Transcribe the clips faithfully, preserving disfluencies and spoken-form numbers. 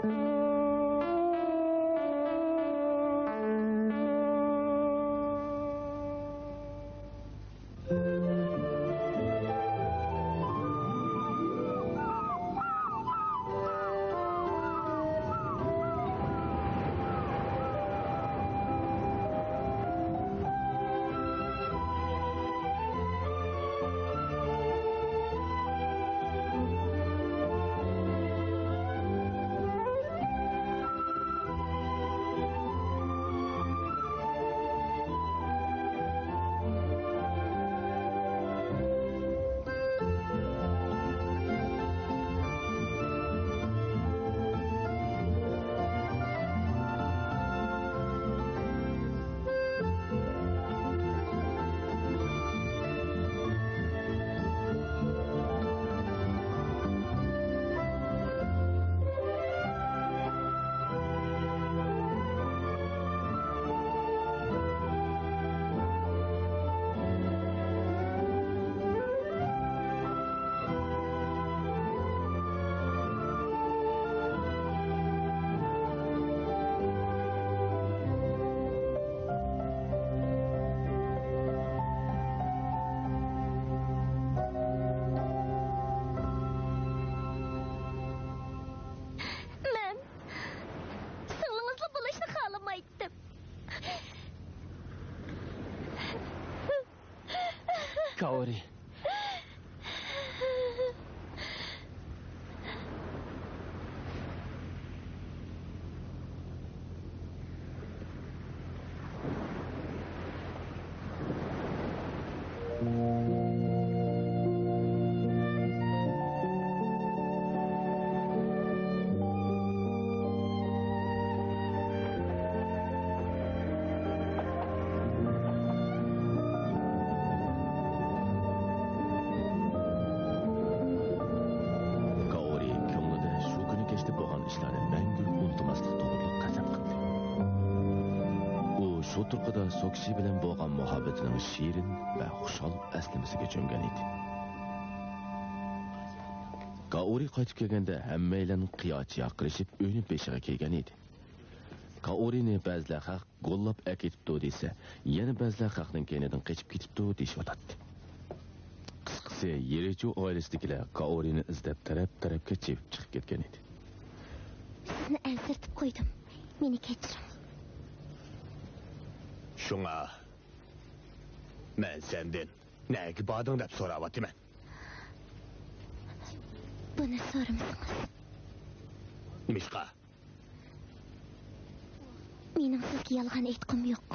مەن سىڭلىڭىزلا بولۇشنى خالىمايتتىم. كاورى. كاورى كۆڭلىدە شۇ كۈنى كەچتە بولغان ئىشلارنى مەڭگۈ ئۇنتۇماسلىق توغرىلىق قەسەم قىلدى. ئۇ شۇ تۇرقىدا سوكشى بىلەن بولغان مۇھەببىتىنىڭ شېرىن ۋە خۇشال ئەسلىمىسىگە چۆمگەن ئىدى. كاورى قايتىپ كەلگەندە ھەممەيلەن قىيا چىراقلىشىپ ئۆينى بېشىغا كىيگەن ئىدى. كائورىنى بەزىلەر خەق گوللاپ ئەكېتىپتۇ دېسە، يەنە بەزىلەر خەقنىڭ كەينىدىن قېچىپ كېتىپتۇ دېيىشىۋاتاتتى. قىسقىسى، يېرىچۇ ئائىلىسىدىكىلەر كائورىنى ئىزدەپ تەرەپ-تەرەپكە چېپىپ چىقىپ كەتكەن ئىدى. سىزنى ئەنسىرىتىپ قويدۇم. مېنى كەچۈرۈڭ. شۇڭا مەن سەندىن نەگە باردىڭ دەپ سوراۋاتىمەن. بۇنى سورىمىسىڭىز. نېمىشقا؟ مېنىڭ سىزگە يالغان ئېيتقۇم يوق.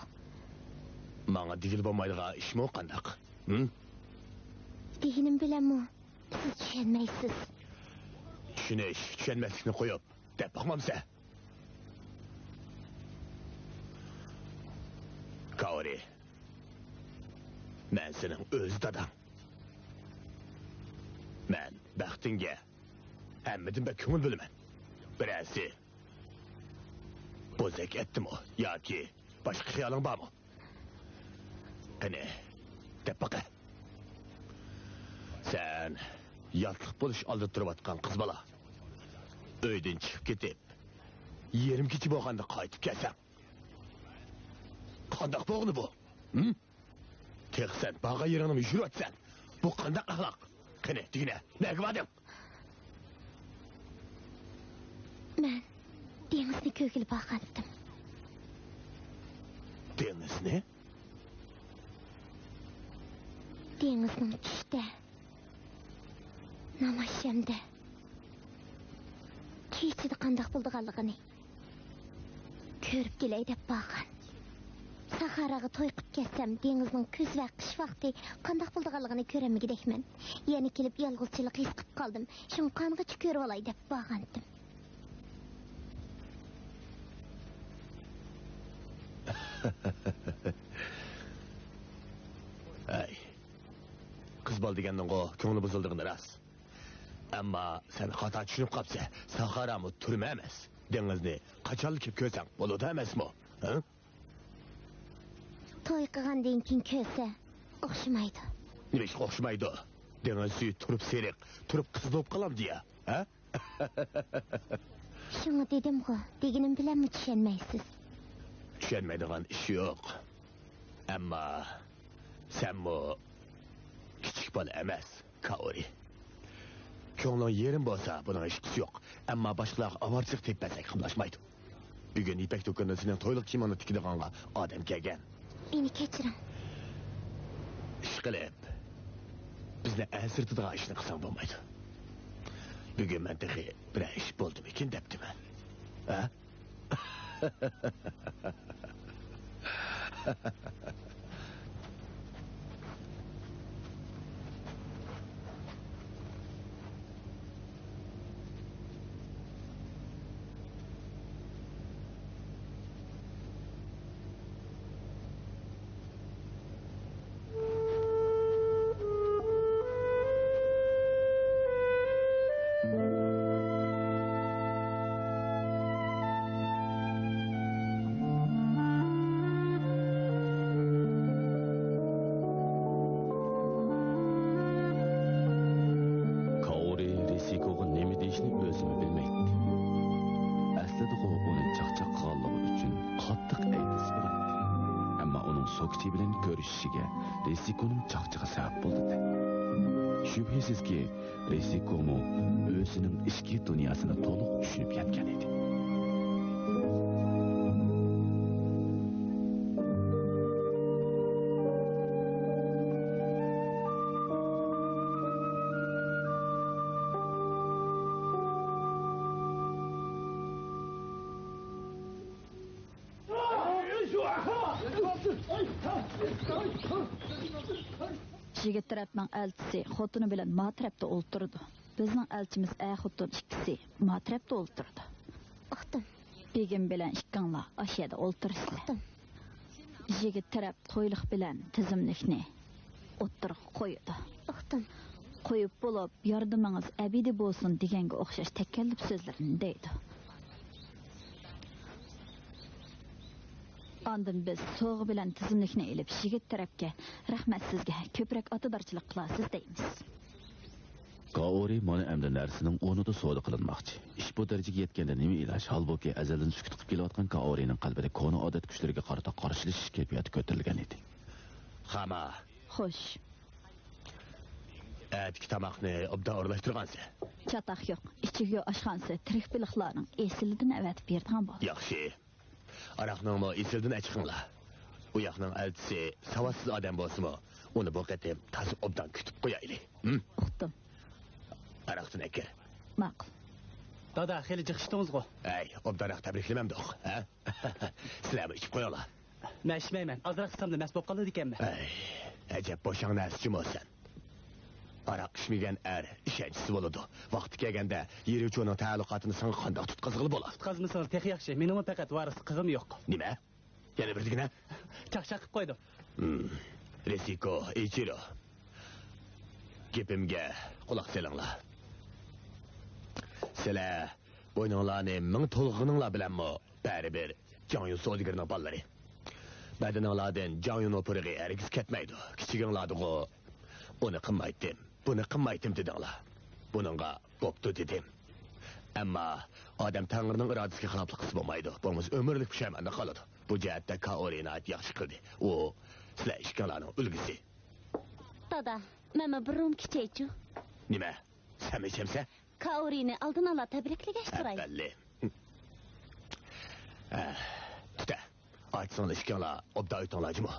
ماڭا دېگىلى بولمايدىغان ئىشمۇ قانداق؟ ھىم؟ دېگىنىم بىلەنمۇ سىز چۈشەنمەيسىز. چۈشىنىش، چۈشەنمەسلىكنى قويۇپ، دەپ باقمامسەن؟ كاورى، مەن سېنىڭ ئۆز داداڭ. مەن بەختىڭگە ھەممىدىن بەك كۆڭۈل بۆلىمەن. بىرەرسى بوزەك ئەتتىمۇ ياكى باشقا خىيالىڭ بارمۇ؟ قېنى، دەپ باقە. سەن ياتلىق بولۇش ئالدىدا تۇرۇۋاتقان قىز بالا. ئۆيدىن چىقىپ كېتىپ، يېرىم كېچە بولغاندا قايتىپ كەلسەڭ، قانداق بولغىنى بۇ؟ ھىم؟ تېخى سەن بارغان يېرىڭنىمۇ يۈرۈۋاتىسەن. بۇ قانداق ئەخلاق؟ قېنى، دېگىنە، نەگە باردىڭ؟ مەن دېڭىزنى كۆرگىلى بارغانتىم. دېڭىزنى؟ دېڭىزنىڭ چۈشتە، نامازشەمدە، كېچىدە قانداق بولىدىغانلىقىنى كۆرۈپ كېلەي دەپ بارغان. ساھاراغا توي قىپ كەتسەم، دېڭىزنىڭ كۈز ۋە قىش ۋاقتى قانداق بولىدىغانلىقىنى كۆرەلمىگۈدەكمەن. يەنە كېلىپ يالغۇزچىلىق ھېس قىپ قالدىم. شۇڭا قانغىچە كۆرۈۋالاي دەپ بارغانتىم. ھەي، قىز بالا دېگەننىڭغۇ كۆڭلى بۇزۇلىدىغىنى راست. ئەمما سەن خاتا چۈشىنىپ قاپسەن. ساھارامۇ تۈرمە ئەمەس. دېڭىزنى قاچانلا كېلىپ كۆرسەڭ بولىدۇ ئەمەسمۇ؟ ھە؟ توي قىلغاندىن كېيىن كۆرسە ئوخشىمايدۇ. نېمىشقا ئوخشىمايدۇ؟ دېڭىز سۈيى تۇرۇپ سېرىق، تۇرۇپ قىزىل بولۇپ قالامدۇ يا؟ ھە؟ شۇڭا دېدىمغۇ، دېگىنىم بىلەنمۇ چۈشەنمەيسىز. چۈشەنمەيدىغان ئىش يوق. ئەمما سەنمۇ كىچىك بالا ئەمەس، كائورى. كۆڭلۈڭ يېرىم بولسا، بۇنىڭ ھېچقىسى يوق. ئەمما باشقىلارغا ئاۋارىچىلىق تېپىپ بەرسەڭ قاملاشمايدۇ. بۈگۈن يىپەك دۇكىنىدا سېنىڭ تويلۇق كىيىمىڭنى تىكىدىغانغا ئادەم كەلگەن. مېنى كەچۈرۈڭ. ئىشقىلىپ، بىزنى ئەنسىرىتىدىغان ئىشنى قىلساڭ بولمايدۇ. بۈگۈن مەن تېخى بىرەر ئىش بولدىمىكىن دەپتىمەن. ھە؟ كائورى رىسىكوغا نېمە دېيىشنى ئۆزىمۇ بىلمەيتتى. ئەسلىدىغۇ ئۇنى چاقچاق قىلغانلىقى ئۈچۈن قاتتىق ئەيىبلىسە بولاتتى. ئەمما ئۇنىڭ سوكچى بىلەن كۆرۈشۈشىگە رىسىكونىڭ چاقچىقى سەۋەب بولدى. شۈبھىسىزكى، رىسىكومۇ ئۆزىنىڭ ئىچكى دۇنياسىنى تولۇق چۈشىنىپ يەتكەن ئىدى. يىگىت تەرەپنىڭ ئەلچىسى خوتۇنى بىلەن ما تەرەپتە ئولتۇرىدۇ. بىزنىڭ ئەلچىمىز ئەر-خوتۇن ئىككىسى ما تەرەپتە ئولتۇرىدۇ. ئۇقتۇم. بېگىم بىلەن ئىككىڭلار ئاشۇ يەردە ئولتۇرىسىلەر. ئۇقتۇم. يىگىت تەرەپ تويلۇق بىلەن تىزىملىكنى ئوتتۇرىغا قويىدۇ. ئۇقتۇم. قويۇپ بولۇپ، ياردىمىڭىز ئەبەدىي بولسۇن دېگەنگە ئوخشاش تەكەللۇپ سۆزلىرىنى دەيدۇ. ئاندىن بىز سوۋغا بىلەن تىزىملىكنى ئېلىپ، يىگىت تەرەپكە «رەھمەت سىزگە، كۆپرەك ئاتىدارچىلىق قىلارسىز» دەيمىز. كائورى مانا ئەمدى نەرسىنىڭ ئورنىدا سودا قىلىنماقچى. ئىش بۇ دەرىجىگە يەتكەندە نېمە ئىلاج؟ ھالبۇكى، ئەزەلدىن سۈكۈت قىلىپ كېلىۋاتقان كائورىنىڭ قەلبىدە كونا ئادەت كۈچلىرىگە قارىتا قارشىلىشىش كەيپىياتى كۆتۈرۈلگەن ئىدى. خاما. خوش. ئەتىكى تاماقنى ئوبدان ئورۇنلاشتۇرغانسەن. چاتاق يوق. ئىچىگۈ ئاشخانىسى تىرىك بېلىقلارنىڭ ئېسىلىدىن ئەۋەتىپ بېرىدىغان بولدى. ياخشى. ئاراقنىڭمۇ ئېسىلىدىن ئەچىقىڭلار. ئۇ ياقنىڭ ئەلچىسى ساۋاتسىز ئادەم بولسىمۇ، ئۇنى بۇ قېتىم تازا ئوبدان كۈتۈپ قويايلى. ھىم؟ ئۇقتۇم. ئاراقتىن ئەكىر. ماقۇل. دادا، خېلى جىقىشتىڭىزغۇ؟ ئەي، ئوبدانراق تەبرىكلىمەمدۇق، ھە؟ سىلەرمۇ ئىچىپ قويۇڭلار. مەن ئىچمەيمەن. ئازراق ئىچسەملا مەست بولۇپ قالىدىكەنمەن. ئەي، ئەجەب بوشاڭ نەرسىچىمۇ سەن. ئاراق ئىچمىگەن ئەر ئىشەنچسىز بولىدۇ. ۋاقتى كەلگەندە يىرىچۇنىڭ تەئەللۇقاتىنى ساڭا قانداق تۇتقازغىلى بولار؟ تۇتقازمىسىڭىز تېخى ياخشى. مېنىڭمۇ پەقەت ۋارىسلىق ھەققىم يوق. نېمە؟ يەنە بىر دېگىنە؟ چاقچاق قىلىپ قويدۇم. ھىم. رىسىكو، ئېيچىرو. گېپىمگە قۇلاق سېلىڭلار. سىلەر بوينۇڭلارنى مىڭ تولغىغىنىڭلار بىلەنمۇ بەرىبىر جاڭيۇ سودىگىرىنىڭ بالىلىرى. بەدىنىڭلاردىن جاڭيۇنىڭ پۇرىقى ھەرگىز كەتمەيدۇ. كىچىكىڭلاردىغۇ ئۇنى قىلمايتتىم، بۇنى قىلمايتتىم دېدىڭلار. بۇنىڭغا بوپتۇ دېدىم. ئەمما ئادەم تەڭرىنىڭ ئىرادىسىگە خىلاپلىق قىلسا بولمايدۇ، بولمىسا ئۆمۈرلۈك پۇشايماندا قالىدۇ. بۇ جەھەتتە كائورى ناھايىتى ياخشى قىلدى. ئۇ سىلەر ئىككىڭلارنىڭ ئۈلگىسى. دادا، مەنمۇ بىر رومكا ئىچەيچۇ. نېمە؟ سەنمۇ ئىچەمسەن؟ كائورىنى ئالدىن ئالا تەبرىكلىگەچ تۇراي. ئەپەندى. ھە، تۇتە. ئاچسىڭلار ئىككىڭلار ئوبدان ئۆتۈڭلار جۇمۇ.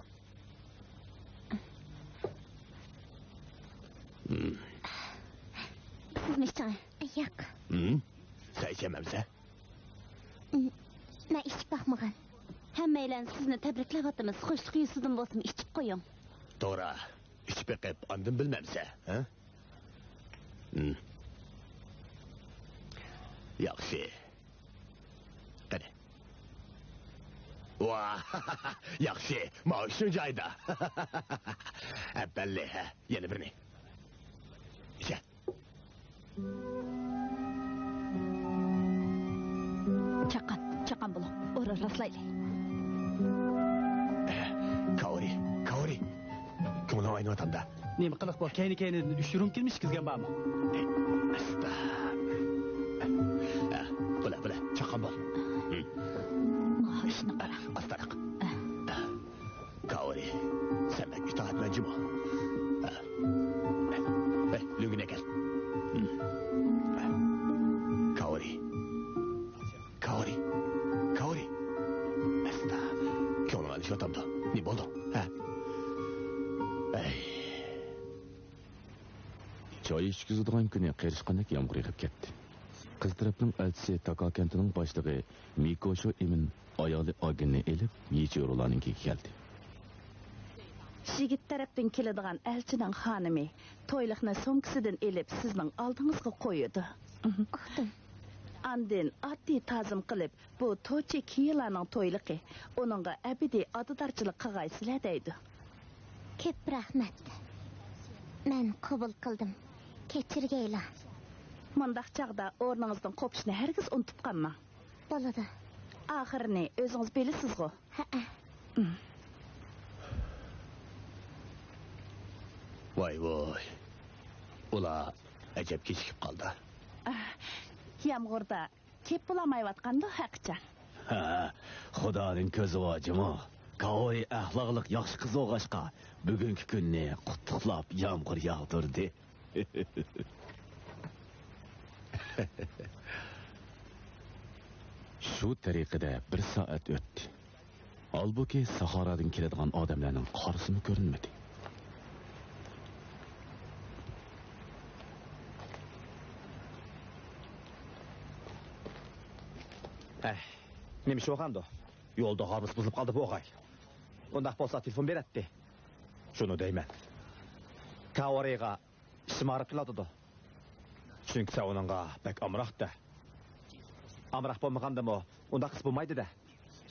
ھىم. سىزمۇ ئىچىڭ. ياق. ھىم؟ سەن ئىچەلمەمسەن؟ مەن ئىچىپ باقمىغان. ھەممەيلەن سىزنى تەبرىكلەۋاتىمىز. خۇشلۇق يۈزىسىدىن بولسىمۇ ئىچىپ قويۇڭ. توغرا. ئىچىپ بېقىپ، ئاندىن بىلمەمسەن، ھە؟ ھىم. ياخشى. قېنى. ۋاھ، ياخشى. ماۋۇ شۇ جايدا. ئەپەندى، ھە، يەنە بىرنى. ئىچە. چاققان، چاققان بولۇڭ. ئورۇن راسلايلى. كائورى، كائورى. كۆڭلۈڭ ئاينىۋاتامدا. نېمە قىلىق بۇ؟ كەينى-كەينىدىن ئۈچ رومكىنىمۇ ئىچكۈزگەن بارمۇ؟ ئەستا. ھە، بولە، بولە، چاققان بول. ھىم. ماۋۇ ئىشنى قارا. ئاستىراق. ھە. كاۋرى، سەن بەك ئىتائەتمەن جۇمۇ. ھە. ھەي، لۆڭگىنى ئەكەل. ھىم. كاۋرى. كاۋرى. كاۋرى. ئاستا. كۆڭلۈڭ ئېلىشىۋاتامدۇ؟ نېمە بولدۇڭ؟ ھە؟ ئەي. چاي ئىچكۈزىدىغان كۈنى قېرىشقاندەك يامغۇر يېغىپ كەتتى. قىز تەرەپنىڭ ئەلچىسى تاكا كەنتىنىڭ باشلىقى مىكوشو ئىمىن ئايالى ئاگىننى ئېلىپ، يىچىرولارنىڭكىگە كەلدى. يىگىت تەرەپتىن كېلىدىغان ئەلچىنىڭ خانىمى تويلۇقنى سومكىسىدىن ئېلىپ، سىزنىڭ ئالدىڭىزغا قويىدۇ. ئۇقتۇم. ئاندىن ئاددىي تازىم قىلىپ، بۇ تويچى كىيىلارنىڭ تويلۇقى. ئۇنىڭغا ئەبەدىي ئاتىدارچىلىق قىلغايسىلەر دەيدۇ. كۆپ رەھمەت. مەن قوبۇل قىلدىم. كەچۈرگەيلا. مۇنداق چاغدا ئورنىڭىزدىن قوپۇشنى ھەرگىز ئۇنتۇپ قالماڭ. بولىدۇ. ئاخىرىنى ئۆزىڭىز بىلىسىزغۇ؟ ھەئە. ۋاي ۋاي. ئۇلار ئەجەب كېچىكىپ قالدى. ئاھ، يامغۇردا كېپ بولالمايۋاتقاندۇ ھەقىچان. ھە، خۇدانىڭ كۆزى بار جۇمۇ. كاۋرى ئەخلاقلىق ياخشى قىز بولغاچقا، بۈگۈنكى كۈننى قۇتلۇقلاپ يامغۇر ياغدۇردى. شۇ تەرىقىدە بىر سائەت ئۆتتى. ھالبۇكى، ساھارادىن كېلىدىغان ئادەملەرنىڭ قارىسىمۇ كۆرۈنمىدى. ئەھ، نېمە ئىش بولغاندۇ؟ يولدا ھارۋىسى بۇزۇلۇپ قالدى بوغاي. ئۇنداق بولسا تېلېفون بېرەتتى. شۇنى دەيمەن. كاۋرىغا ئىشىم ئاغرىپ كېلىۋاتىدۇ. چۈنكى سەن ئۇنىڭغا بەك ئامراقتە. ئامراق بولمىغاندىمۇ ئۇنداق قىز بولمايدۇ-دە.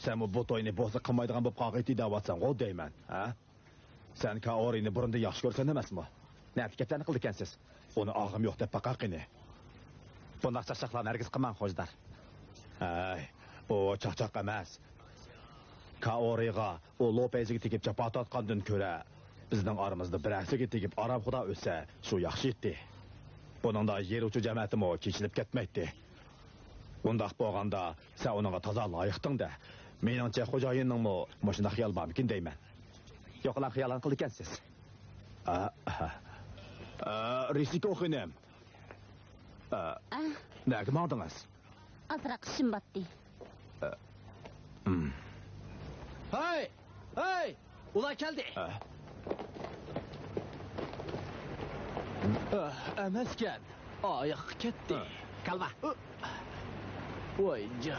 سەنمۇ بۇ توينى بولسا قىلمايدىغان بولۇپ قالغىيتتى دەۋاتساڭغۇ دەيمەن، ھە؟ سەن كاۋرىنى بۇرۇندىن ياخشى كۆرسەن ئەمەسمۇ؟ نەدە گەپلەرنى قىلىدىكەنسىز؟ ئۇنى ئاغىم يوق دەپ باقاقىنى. بۇنداق چاقچاقلارنى ھەرگىز قىلماڭ، خوجدار. ھەي، ئۇ چاقچاق ئەمەس. كاۋرىغا ئۇ لوپېزگە تېگىپ جاپا تارتقاندىن كۆرە، بىزنىڭ ئارىمىزدا بىرەرسىگە تېگىپ ئارامخۇدا ئۆتسە، شۇ ياخشى ئىدى. بۇنىڭدا يېرۇچۇ جەمەتىمۇ كېچىلىپ كەتمەيتتى. ئۇنداق بولغاندا، سەن ئۇنىڭغا تازا لايىقتىڭ-دە. مېنىڭچە، خوجايىننىڭمۇ مۇشۇنداق خىيالى بارمىكىن دەيمەن. يوقىلا، خىيالىڭ قىلىدىكەنسىز. ئا، ئا، ئا، رىسىكو خېنىم. ئا، ئا. نەگە ماڭدىڭىز؟ ئازراق ئىشىم باتتى. ئا، ئىم. ھەي! ھەي! ئۇلار كەلدى. ئا. ئا، ئەمەسكەن. ئاياققا كەتتى. ئا. كالۋا. ئۇ. ۋاي جا.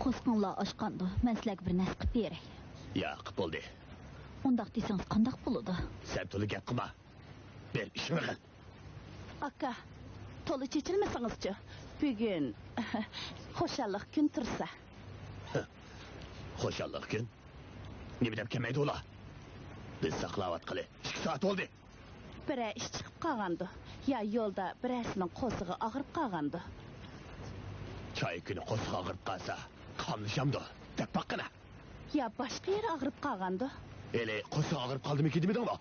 قورسىقىڭلار ئاچقاندۇ، مەن سىلەرگە بىر نەرسە قىلىپ بېرەي. ياق، بولدى. ئۇنداق دېسىڭىز قانداق بولىدۇ؟ سەن تولا گەپ قىلما. بېرىپ ئىشىڭنى قىل. ئاكا، تولا چېچىلمىسىڭىزچۇ؟ بۈگۈن خۇشاللىق كۈن تۇرسا. خۇشاللىق كۈن؟ نېمە دەپ كەلمەيدۇ ئۇلار؟ بىز ساقلاۋاتقىلى ئىككى سائەت بولدى. بىرەر ئىش چىقىپ قالغاندۇ؟ يا يولدا بىرەرسىنىڭ قورسىقى ئاغرىپ قالغاندۇ؟ چاي كۈنى قورسىقى ئاغرىپ قالسا، قاملىشامدۇ؟ دەپ باققىنا. يا باشقا يېرى ئاغرىپ قالغاندۇ؟ ھېلى قورسىقى ئاغرىپ قالدىمىكىن دېمىدىڭمۇ؟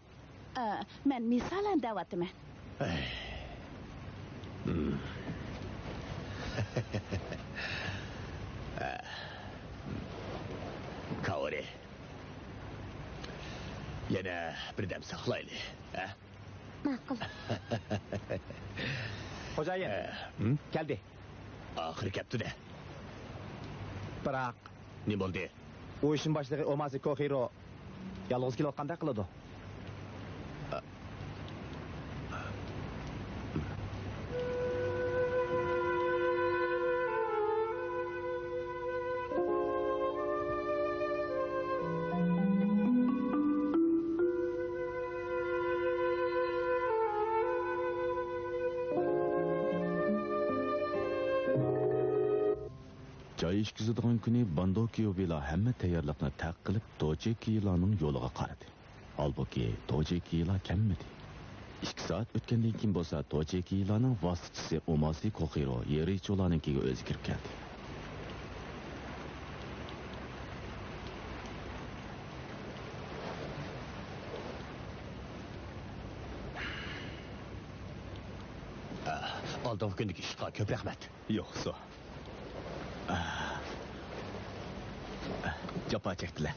ئە، مەن مىسالەن دەۋاتىمەن. ئەي. ھىم. كاۋرى. يەنە بىردەم ساقلايلى، ھە؟ ماقۇل. خوجايىن، ئە، ھىم؟ كەلدى. ئاخىرى كەپتۇ-دە. بىراق. نېمە بولدى؟ ئۇ ئىشىم باشلىقى ئوماسى كوخىرو يالغۇز كېلىۋاتقاندەك قىلىدۇ. چاي ئىچكۈزىدىغان كۈنى باندوكيۇ بىلا ھەممە تەييارلىقنى تەق قىلىپ، توچى كىيىلانىڭ يولىغا قارىدى. ھالبۇكى، توجى كىيىلا كەلمىدى. ئىككى سائەت ئۆتكەندىن كېيىن بولسا، توجى كىيىلانىڭ ۋاسىتىچىسى ئوماسى كوخىرو يېرىچۇلانىڭكىگە ئۆزى كىرىپ كەلدى. ئالدىنقى كۈندىكى ئىشقا كۆپ رەھمەت. يوقسۇ. جاپا چەكتىلەر.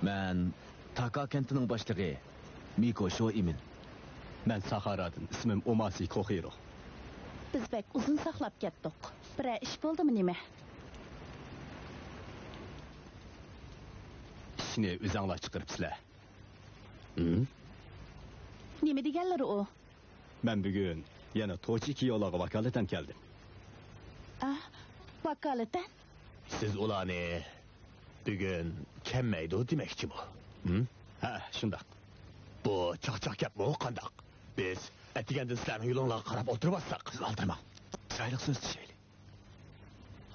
مەن تاكا كەنتىنىڭ باشلىقى مىكو شوئىمىن. مەن ساخارادىن، ئىسمىم ئوماسى كوخىرو. بىز بەك ئۇزۇن ساقلاپ كەتتۇق. بىرەر ئىش بولدىمۇ نېمە؟ ئىشنى ئۆزەڭلار چىقىرىپسىلەر. ھىم؟ نېمە دېگەنلىرى ئۇ؟ مەن بۈگۈن يەنە توچى كىيولاغا ۋاكالىتەن كەلدىم. ئا، ۋاكالىتەن؟ سىز ئۇلارنى بۈگۈن كەلمەيدۇ دېمەكچىمۇ؟ ھىم؟ ھە، شۇنداق. بۇ چاقچاق گەپمۇ قانداق؟ بىز ئەتىگەندىن سىلەرنىڭ يولۇڭلارغا قاراپ ئولتۇرۇۋاتساق. سىز ئالدىرىماڭ. چىرايلىق سۆزلىشەيلى.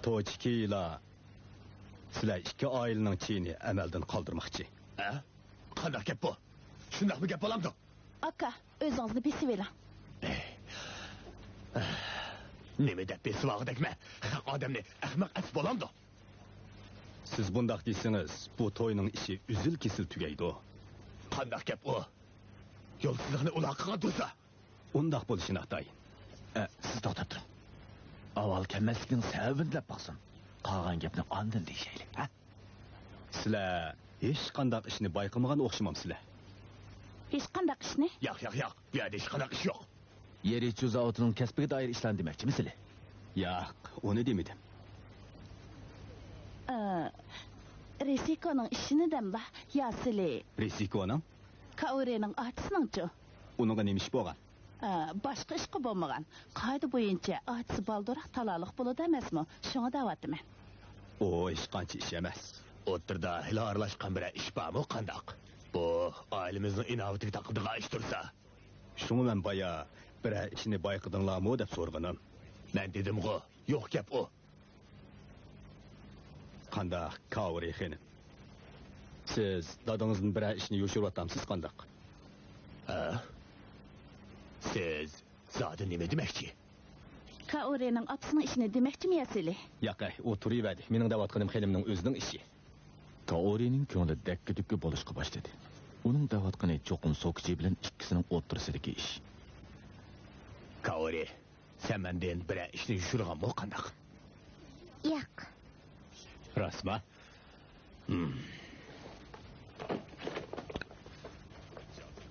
توچى كىيلا سىلەر ئىككى ئائىلىنىڭ چېيىنى ئەمەلدىن قالدۇرماقچى. ھە؟ قانداق گەپ بۇ؟ شۇنداقمۇ گەپ بولامدۇ؟ ئاكا، ئۆزىڭىزنى بېسىۋېلىڭ. نېمە دەپ بېسىۋالغۇدەكمەن؟ خەق ئادەمنى ئەخمەق ئەتىپ بولامدۇ؟ سىز بۇنداق دېسىڭىز، بۇ توينىڭ ئىشى ئۈزۈل-كېسىل تۈگەيدۇ. قانداق گەپ ئۇ؟ يولسىزلىقنى ئۇلار قىلغان تۇرسا؟ ئۇنداق بولۇشى ناتايىن. ئە، سىز توختاپ تۇرۇڭ. ئاۋۋال كەلمەسلىكنىڭ سەۋەبىنى دەپ باقسۇن. قالغان گەپنى ئاندىن دېيىشەيلى، ھە؟ سىلەر ھېچقانداق ئىشنى بايقىمىغان ئوخشىمامسىلەر؟ ھېچقانداق ئىشنى؟ ياق، ياق، ياق. بۇ يەردە ھېچقانداق ئىش يوق. يېرىچۇ زاۋۇتىنىڭ كەسپىگە دائىر ئىشلارنى دېمەكچىمۇ سىلى؟ ياق، ئۇنى دېمىدىم. ئە، رىسىكونىڭ ئىشىنى دەملا، يا سىلى؟ رىسىكونىڭ؟ كائورىنىڭ ئاچىسىنىڭچۇ؟ ئۇنىڭغا نېمە ئىش بولغان؟ ئە، باشقا ئىشقا بولمىغان. قائىدە بويىچە ئاچىسى بالدۇرراق تالالىق بولىدۇ ئەمەسمۇ؟ شۇڭا دەۋاتىمەن. ئۇ ھېچقانچە ئىش ئەمەس. ئوتتۇرىدا ھېلى ئارىلاشقان بىرەر ئىش بارمۇ قانداق؟ بۇ ئائىلىمىزنىڭ ئىناۋىتىگە تاقىلىدىغان ئىش تۇرسا. شۇڭا مەن بايا بىرەر ئىشنى بايقىدىڭلارمۇ دەپ سورىغىنىم. مەن دېدىمغۇ، يوق گەپ ئۇ. قانداق، كاۋرى خېنىم؟ سىز دادىڭىزدىن بىرەر ئىشنى يوشۇرۇۋاتامسىز قانداق؟ ھە؟ سىز زادى نېمە دېمەكچى؟ كاۋرىنىڭ ئاپىسىنىڭ ئىشىنى دېمەكچىمۇ يا سىلى؟ ياقەي، ئۇ تۇرۇۋەردى. مېنىڭ دەۋاتقىنىم خېنىمنىڭ ئۆزىنىڭ ئىشى. كاۋرىنىڭ كۆڭلى دەككە-دۈككە بولۇشقا باشلىدى. ئۇنىڭ دەۋاتقىنى چوقۇم سوكىچى بىلەن ئىككىسىنىڭ ئوتتۇرىسىدىكى ئىش. كاۋرى، سەن مەندىن بىرەر ئىشنى يوشۇرغانمۇ قانداق؟ ياق. راستما؟ ھىم.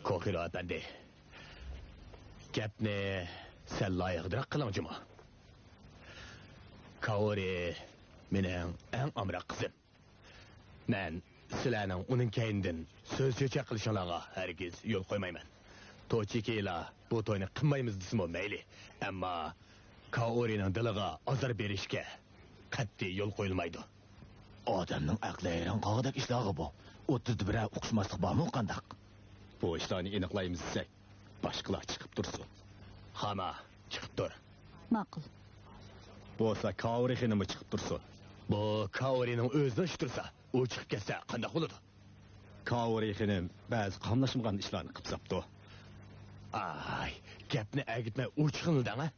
كوخىرو ئەپەندى، گەپنى سەل لايىقىدىراق قىلىڭ جۇمۇ. كاۋرى مېنىڭ ئەڭ ئامراق قىزىم. مەن سىلەرنىڭ ئۇنىڭ كەينىدىن سۆز-چۆچەك قىلىشىڭلارغا ھەرگىز يول قويمايمەن. توچىكىلا بۇ توينى قىلمايمىز دېسىمۇ مەيلى، ئەمما كائورىنىڭ دىلىغا ئازار بېرىشكە قەتئىي يول قويۇلمايدۇ. ئادەمنىڭ ئەقلى ھەيران قالغۇدەك ئىشلارغۇ بۇ. ئوتتۇرىدا بىرەر ئۇقۇشماسلىق بارمۇ قانداق؟ بۇ ئىشلارنى ئېنىقلايمىز دېسەك، باشقىلار چىقىپ تۇرسۇن. خاما، چىقىپ تۇر. ماقۇل. بولسا كاۋرى خېنىممۇ چىقىپ تۇرسۇن. بۇ كاۋرىنىڭ ئۆزىنىڭ ئىشى تۇرسا، ئۇ چىقىپ كەتسە قانداق بولىدۇ؟ كاۋرى خېنىم بەزى قاملاشمىغان ئىشلارنى قىپ ساپتۇ. ئاي، گەپنى ئەگىتمەي ئۇ چىقىڭلار دەڭە.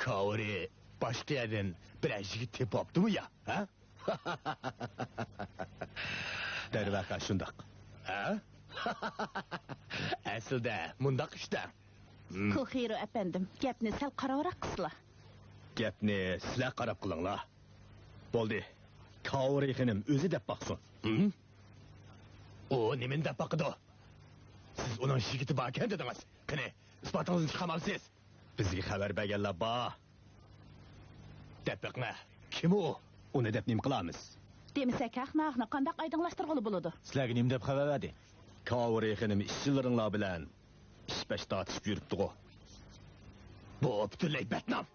كاۋرى باشقا يەردىن بىرەر يىگىت تېپىۋاپتىمۇ يا، ھە؟ دەرۋەقە شۇنداق. ھە؟ ئەسلىدە مۇنداق ئىشتا. ھىم. كوخىرو ئەپەندىم، گەپنى سەل قاراۋراق قىلسىلا. گەپنى سىلەر قاراپ قىلىڭلار. بولدى. كاۋرى خېنىم ئۆزى دەپ باقسۇن. ھىم؟ ئۇ نېمىنى دەپ باقىدۇ؟ سىز ئۇنىڭ يىگىتى باركەن دېدىڭىز. قېنى، ئىسپاتىڭىزنى چىقارمامسىز؟ بىزگە خەۋەر بەرگەنلەر بار. دەپ بېقىڭە، كىم ئۇ؟ ئۇنى دەپ نېمە قىلارمىز؟ دېمىسەك، ھەق-ناھەقنى قانداق ئايدىڭلاشتۇرغىلى بولىدۇ؟ سىلەرگە نېمە دەپ خەۋەر بەردى؟ كاۋرى خېنىم ئىشچىلىرىڭلار بىلەن ئىش-پەش تارتىشىپ يۈرۈپتىغۇ. بۇ پۈتۈنلەي بەتنام.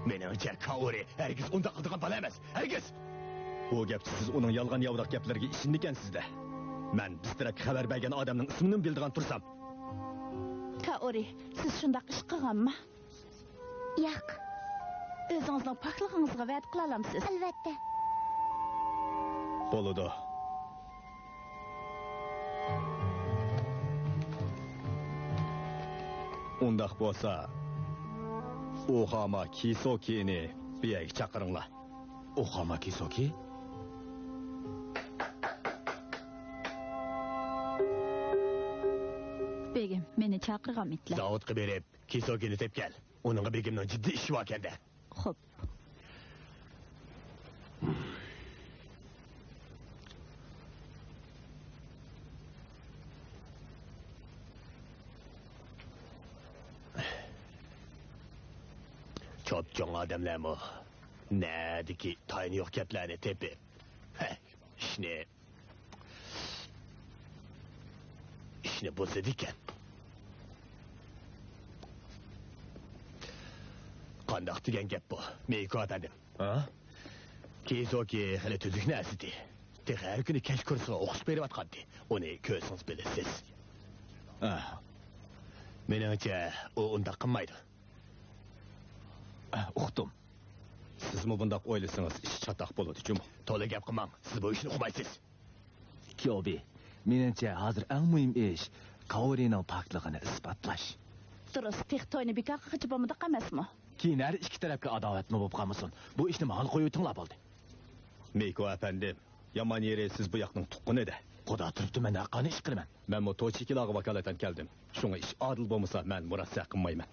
مېنىڭچە، كاۋرى ھەرگىز ئۇنداق قىلىدىغان بالا ئەمەس. ھەرگىز! بۇ گەپتە سىز ئۇنىڭ يالغان-ياۋىداق گەپلىرىگە ئىشىنىدىكەنسىز-دە. مەن بىز تەرەپكە خەۋەر بەرگەن ئادەمنىڭ ئىسمىنىمۇ بىلىدىغان تۇرسام. كاۋرى، سىز شۇنداق ئىش قىلغانمۇ؟ ياق. ئۆزىڭىزنىڭ پاكلىقىڭىزغا ۋەدە قىلالامسىز؟ ئەلۋەتتە. بولىدۇ. ئۇنداق بولسا، ئوخاما كىسوكىنى بۇ يەرگە چاقىرىڭلار. ئوخاما كىسوكى؟ بېگىم، مېنى چاقىرغانمىدىلەر؟ زاۋۇتقا بېرىپ، كىسوكىنى تېپىپ كەل. ئۇنىڭغا بېگىمنىڭ جىددىي ئىشى باركەن-دە. خوپ. چوپچوڭ ئادەملەرمۇ نەدىكى تايىنى يوق گەپلەرنى تېپىپ، ھە، ئىشنى ئىشنى بۇزىدىكەن. قانداق دېگەن گەپ بۇ، مېيكو ئەپەندىم؟ ھە؟ كىسوكى خېلى تۈزۈك نەرسىدى. تېخى ھەر كۈنى كەچ كۇرسىغا ئوقۇتۇش بېرىۋاتقانتى. ئۇنى كۆرسىڭىز بىلىسىز. ئە، مېنىڭچە، ئۇ ئۇنداق قىلمايدۇ. ئە، ئۇقتۇم. سىزمۇ بۇنداق ئويلىسىڭىز، ئىش چاتاق بولىدۇ جۇمۇ. تولا گەپ قىلماڭ، سىز بۇ ئىشنى ئۇقمايسىز. كيوبى، مېنىڭچە ھازىر ئەڭ مۇھىم ئىش كاۋرىنىڭ پاكلىقىنى ئىسپاتلاش. دۇرۇس، تېخى توينى بىكار قىلغىچە بولمىدۇق ئەمەسمۇ؟ كېيىن ھەر ئىككى تەرەپكە ئاداۋەتمۇ بولۇپ قالمىسۇن. بۇ ئىشنى ماڭا قويۇۋېتىڭلار بولدى. مېيكو ئەپەندىم، يامان يېرى سىز بۇ ياقنىڭ تۇغقىنى-دە. قۇدا تۇرۇپتۇ، مەن ھەققانىي ئىش قىلىمەن. مەنمۇ توچىكىلارغا ۋاكالىتەن كەلدىم. شۇڭا ئىش ئادىل بولمىسا، مەن مۇرەسسە قىلمايمەن.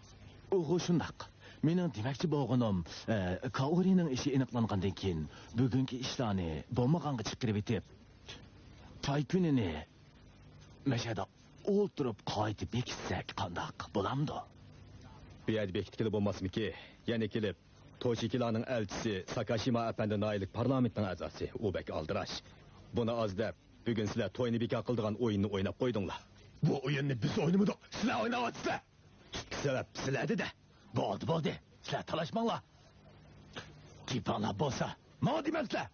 ئۇغۇ شۇنداق. مېنىڭ دېمەكچى بولغىنىم، ئە، كاۋرىنىڭ ئىشى ئېنىقلانغاندىن كېيىن، بۈگۈنكى ئىشلارنى بولمىغانغا چىقىرىۋېتىپ، تاي كۈنىنى مەشەدە ئولتۇرۇپ قايتا بېكىتسەك قانداق بولامدۇ؟ بۇ يەردە بېكىتكىلى بولماسمىكى؟ يەنە كېلىپ، توشىكىلارنىڭ ئەلچىسى ساكاشىما ئەپەندى ناھىيەلىك پارلامېنتنىڭ ئەزاسى. ئۇ بەك ئالدىراش. بۇنى ئاز دەپ، بۈگۈن سىلەر توينى بىكار قىلىدىغان ئويۇننى ئويناپ قويدۇڭلار. بۇ ئويۇننى بىز ئوينىمىدۇق، سىلەر ئويناۋاتىسىلەر. تۈپكى سەۋەب سىلەردە-دە. بولدى، بولدى. سىلەر تالاشماڭلار. گېپىڭلار بولسا، ماڭا دېمەمسىلەر.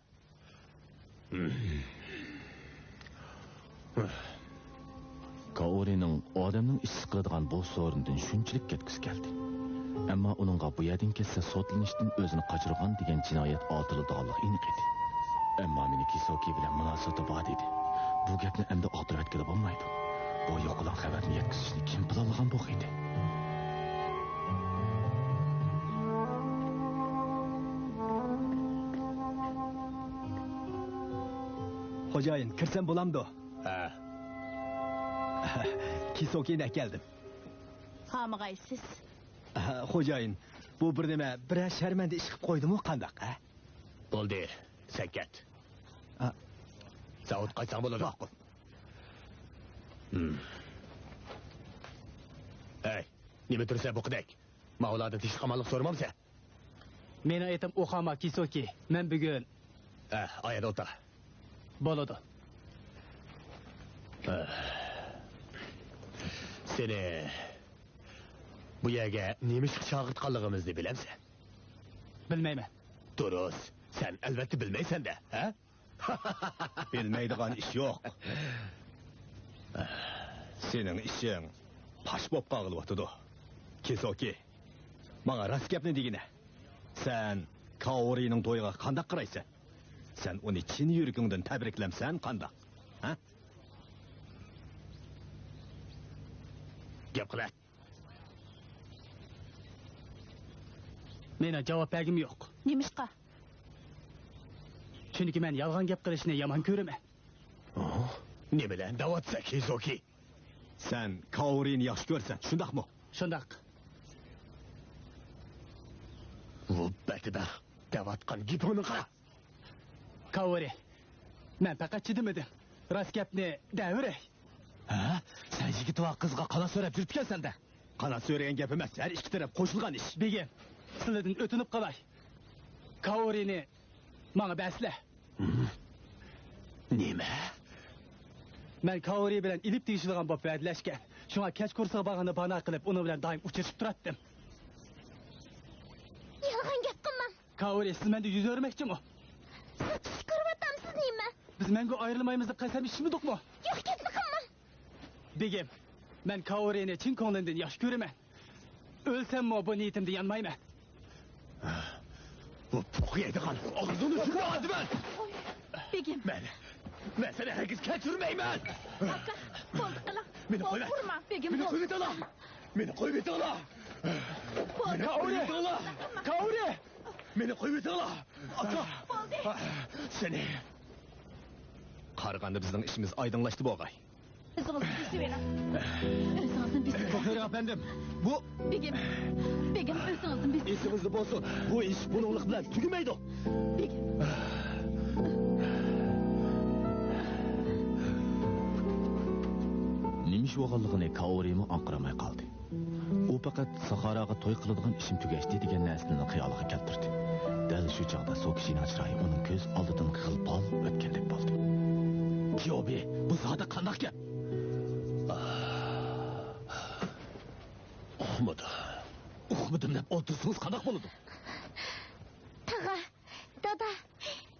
كائورىنىڭ ئادەمنىڭ ئىشسىز قىلىدىغان بۇ سورۇندىن شۇنچىلىك كەتكۈسى كەلدى. ئەمما ئۇنىڭغا بۇ يەردىن كەتسە سوتلىنىشتىن ئۆزىنى قاچۇرغان دېگەن جىنايەت ئالدىرىلىدىغانلىقى ئېنىق ئىدى. ئەمما مېنى كىسوكى بىلەن مۇناسىۋىتى بار دېدى. بۇ گەپنى ئەمدى ئاغدۇرۇۋەتكىلى بولمايدۇ. بۇ يوقىلاڭ خەۋەرنى يەتكۈزۈشنى كىم پىلانلىغان بولغىيدى؟ خوجايىن، كىرسەم بولامدۇ؟ ھە. كىسوكىنى ئەكەلدىم. خامىغايسىز. ھە، خوجايىن، بۇ بىر نېمە، بىرەر شەرمەندە ئىش قىلىپ قويدىمۇ قانداق، ھە؟ بولدى، سەن كەت. ھە. زاۋۇتقا قايتساڭ بولىدۇ. ماقۇل. ھىم. ھەي، نېمە تۇرىسەن بۇقىدەك؟ ماۋۇلاردىن تىنچلىق-ئامانلىق سورىمامسەن؟ مېنىڭ ئېتىم ئوخاما كىسوكى. مەن بۈگۈن. ھە، ئايادا ئولتۇر. بولىدۇ. ھە. سېنى بۇ يەرگە نېمە ئىشقا چاقىرتقانلىقىمىزنى بىلەمسەن؟ بىلمەيمەن. دۇرۇس، سەن ئەلۋەتتە بىلمەيسەن-دە، ھە؟ بىلمەيدىغان ئىش يوق. سېنىڭ ئىشىڭ پاش بولۇپ قالغىلى ئاتىدۇ. كىسوكى، ماڭا راست گەپنى دېگىنە. سەن كاۋرىنىڭ تويىغا قانداق قارايسەن؟ سەن ئۇنى چىن يۈرىكىڭدىن تەبرىكلەمسەن قانداق؟ ھە؟ گەپ قىلە. مېنىڭ جاۋاب بەرگۈم يوق. نېمىشقا؟ چۈنكى مەن يالغان گەپ قىلىشنى يامان كۆرىمەن. نېمىلەرنى دەۋاتىسەن، كىزوكى؟ سەن كاۋرىنى ياخشى كۆرىسەن، شۇنداقمۇ؟ شۇنداق. ۋۇ بەتىبەخ، دەۋاتقان گېپىڭنى قارا. كاۋرى، مەن پەقەت چىدىمىدىم. راست گەپنى دەۋېرەي. ھە؟ سەن يىگىت ۋە قىزغا قانات سۆرەپ يۈرۈپتىكەنسەن-دە. قانات سۆرىگەن گەپ ئەمەس، ھەر ئىككى تەرەپ قوشۇلغان ئىش. بېگىم، سىلىدىن ئۆتۈنۈپ قالاي. كاۋرىنى ماڭا بەرسىلە. نېمە؟ مەن كاۋرى بىلەن ئېلىپ تېگىشىدىغان بولۇپ ۋەدىلەشكەن. شۇڭا كەچ كۇرسىغا بارغاندا بانا قىلىپ، ئۇنىڭ بىلەن دائىم ئۇچرىشىپ تۇراتتىم. يالغان گەپ قىلماڭ. كاۋرى، سىز مەندىن يۈز ئۆرۈمەكچىمۇ؟ سىز چۈش كۆرۈۋاتامسىز نېمە؟ بىز مەڭگۈ ئايرىلمايمىز دەپ قەسەم ئىچمىدۇقمۇ؟ يوق گەپنى قىلماڭ. بېگىم، مەن كاۋرىنى چىن كۆڭلۈمدىن ياخشى كۆرىمەن. ئۆلسەممۇ بۇ نىيىتىمدىن يانمايمەن. بۇ پۇق يەيدىغان ئاغزىڭنى شۇنداق ئاچىمەن. بېگىم. مەن، مەن سېنى ھەرگىز كەچۈرمەيمەن. ئاكا، بولدى قىلىڭ. مېنى قويۇۋەت. ئۇرما، بېگىم، مېنى قويۇۋېتىڭلار. مېنى قويۇۋېتىڭلار. بولدى. مېنى قويۇۋېتىڭلار. كاۋرى! مېنى قويۇۋېتىڭلار. ئاكا. بولدى. سېنى. قارىغاندا بىزنىڭ ئىشىمىز ئايدىڭلاشتى بولغاي. ئۆزىڭىزنى بېسىۋېلىڭ. ئۆزىڭىزنى بېسىۋېلىڭ. كۆرۈڭ ئەپەندىم، بۇ بېگىم، بېگىم، ئۆزىڭىزنى بېسىۋېلىڭ. ئېسىڭىزدە بولسۇن، بۇ ئىش بۇنىڭلىق بىلەن تۈگىمەيدۇ. بېگىم. نېمە ئىش بولغانلىقىنى كاۋرىمۇ ئاڭقىرالماي قالدى. ئۇ پەقەت ساخاراغا توي قىلىدىغان ئىشىم تۈگەشتى دېگەن نەرسىنى خىيالىغا كەلتۈردى. دەل شۇ چاغدا سوكىشىنىڭ چىرايى ئۇنىڭ كۆز ئالدىدىن غىل-پال ئۆتكەندەك بولدى. كيوبى، بۇ زادى قانداق گەپ؟ ئۇقمىدىم. ئۇقمىدىم دەپ ئولتۇرسىڭىز قانداق بولىدۇ؟ تاغا، دادا،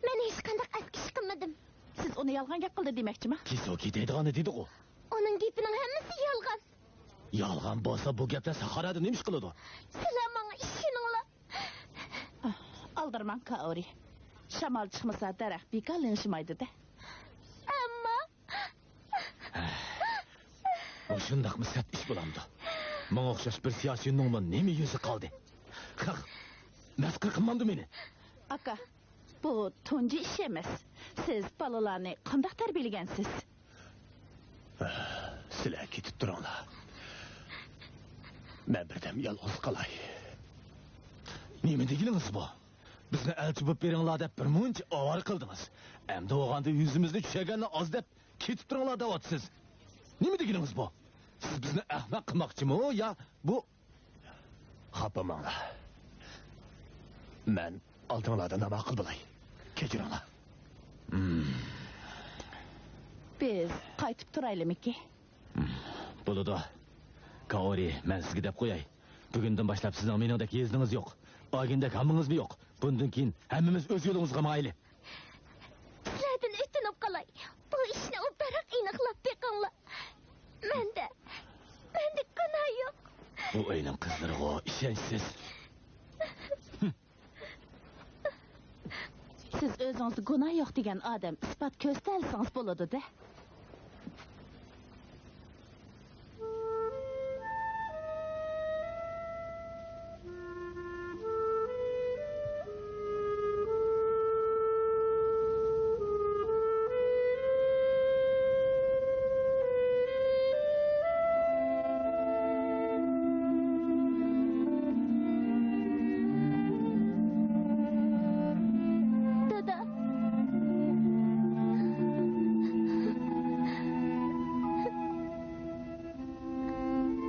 مەن ھېچقانداق ئەسكى ئىش قىلمىدىم. سىز ئۇنى يالغان گەپ قىلدى دېمەكچىما؟ كىسوكى دەيدىغاننى دېدىغۇ. ئۇنىڭ گېپىنىڭ ھەممىسى يالغان. يالغان بولسا، بۇ گەپلەر ساخارادا نېمە ئىش قىلىدۇ؟ سىلەر ماڭا ئىشىنىڭلار. ئالدىرىماڭ، كائورى. شامال چىقمىسا، دەرەخ بىكار لىڭشىمايدۇ-دە. ئەمما. بۇ شۇنداقمۇ سەت ئىش بولامدۇ؟ ماڭا ئوخشاش بىر سىياسىيوننىڭمۇ نېمە يۈزى قالدى؟ خەق مەسخىرە قىلمامدۇ مېنى؟ ئاكا، بۇ تۇنجى ئىش ئەمەس. سىز بالىلارنى قانداق تەربىيەلىگەنسىز؟ سىلەر كېتىپ تۇرۇڭلار. مەن بىردەم يالغۇز قالاي. نېمە دېگىنىڭىز بۇ؟ بىزنى ئەلچى بولۇپ بېرىڭلار دەپ بىر مۇنچە ئاۋارە قىلدىڭىز. ئەمدى بولغاندا يۈزىمىزنى چۈشەرگەننى ئاز دەپ كېتىپ تۇرۇڭلار دەۋاتىسىز. نېمە دېگىنىڭىز بۇ؟ سىز بىزنى ئەخمەق قىلماقچىمۇ يا بۇ؟ خاپا بولماڭلار. مەن ئالدىڭلاردا ناماقۇل بولاي. كەچۈرۈڭلار. بىز قايتىپ تۇرايلىمىكى؟ بولىدۇ. كائورى، مەن سىزگە دەپ قوياي. بۈگۈندىن باشلاپ سىزنىڭ مېنىڭدەك يېزىڭىز يوق. ئاگېندەك ھاممىڭىزمۇ يوق. بۇندىن كېيىن ھەممىمىز ئۆز يولىمىزغا ماڭايلى. سىلەردىن ئۆتۈنۈپ قالاي. بۇ ئىشنى ئوبدانراق ئېنىقلاپ بېقىڭلار. مەندە، مەندە گۇناھ يوق. بۇ ئۆينىڭ قىزلىرىغۇ ئىشەنچسىز. سىز ئۆزىڭىزدە گۇناھ يوق دېگەن ئادەم ئىسپات كۆرسىتەلىسىڭىز بولىدۇ-دە. دادا.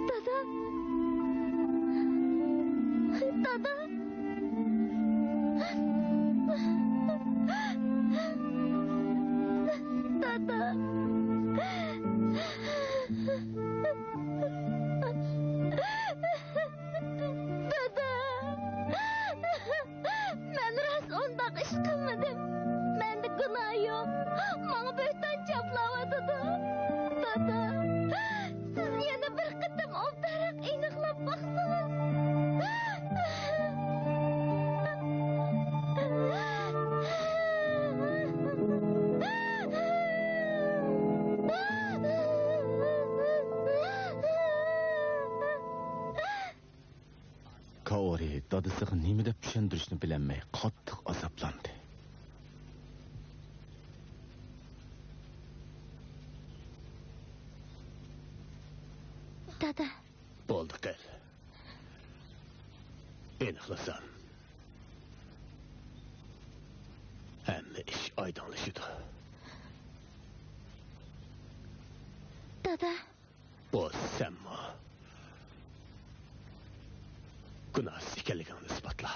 دادا. دادا. دادا. دادا. مەن راست ئۇنداق ئىش قىلمىدىم. مەندە گۇناھ يوق. ماڭا بۆھتان چاپلاۋاتىدۇ. دادا، سىز يەنە بىر قېتىم ئوبدانراق ئېنىقلاپ باقسىڭىز. كائورى دادىسىغا نېمە دەپ چۈشەندۈرۈشنى بىلەلمەي قاتتىق ئازابلاندى. دادا. بولدى قىل. ئېنىقلىسام، ھەممە ئىش ئايدىڭلىشىدۇ. دادا. بۇ سەنمۇ گۇناھسىز ئىكەنلىكىڭنى ئىسپاتلا.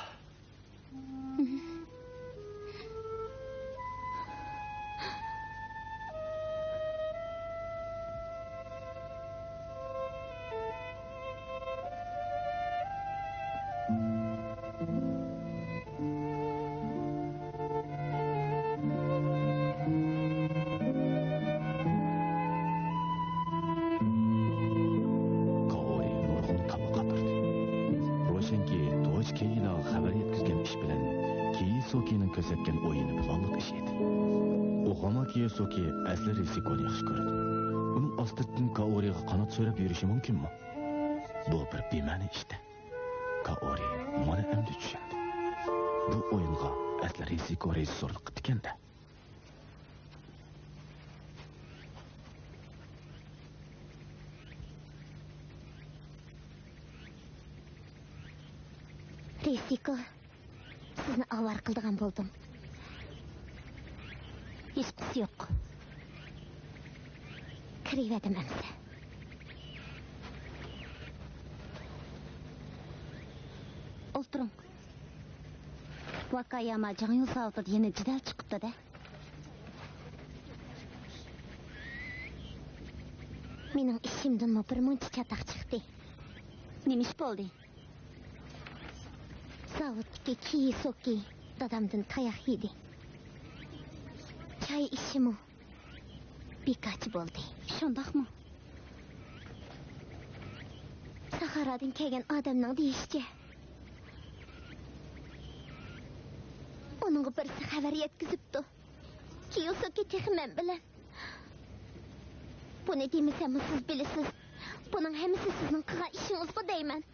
كائورى نۇرغۇن تامغا قاتۇردى. روشەنكى، دوج كېيىنىڭ خەۋەر يەتكۈزگەن ئىش بىلەن كېيىسوكىنىڭ كۆرسەتكەن ئويۇنى پىلانلىق ئىش ئىدى. ئوخاما كېيىسوكى ئەسلى رىسىكونى ياخشى كۆرىدۇ. ئۇنىڭ ئاستىرتىن كائورىغا قانات سۆرەپ يۈرۈشى مۇمكىنمۇ؟ بۇ بىر بىمەنە ئىشتە. كائورى مانا ئەمدى چۈشەندى. بۇ ئويۇنغا ئەسلى رىسىكو رېژىسسورلۇق قىپتىكەن-دە. رىسىكو، سىزنى ئاۋارە قىلىدىغان بولدۇم. ھېچقىسى يوق. كىرىۋەتىمەن ئەمىسە. ئولتۇرۇڭ. ۋاكاياما جاڭيۇ زاۋۇتىدا يەنە جېدەل چىقىپتۇ-دە. مېنىڭ ئىشىمدىنمۇ بىر مۇنچە چاتاق چىقتى. نېمە ئىش بولدى؟ زاۋۇتتىكى كېيىسوكى دادامدىن تاياق يېدى. چاي ئىشىمۇ بىكارچە بولدى. شۇنداقمۇ؟ ساخارادىن كەلگەن ئادەمنىڭ دېيىشىچە، ئۇنىڭغا بىرسى خەۋەر يەتكۈزۈپتۇ. كېيىسوكى تېخى مەن بىلەن. بۇنى دېمىسەممۇ سىز بىلىسىز. بۇنىڭ ھەممىسى سىزنىڭ قىلغان ئىشىڭىزغۇ دەيمەن.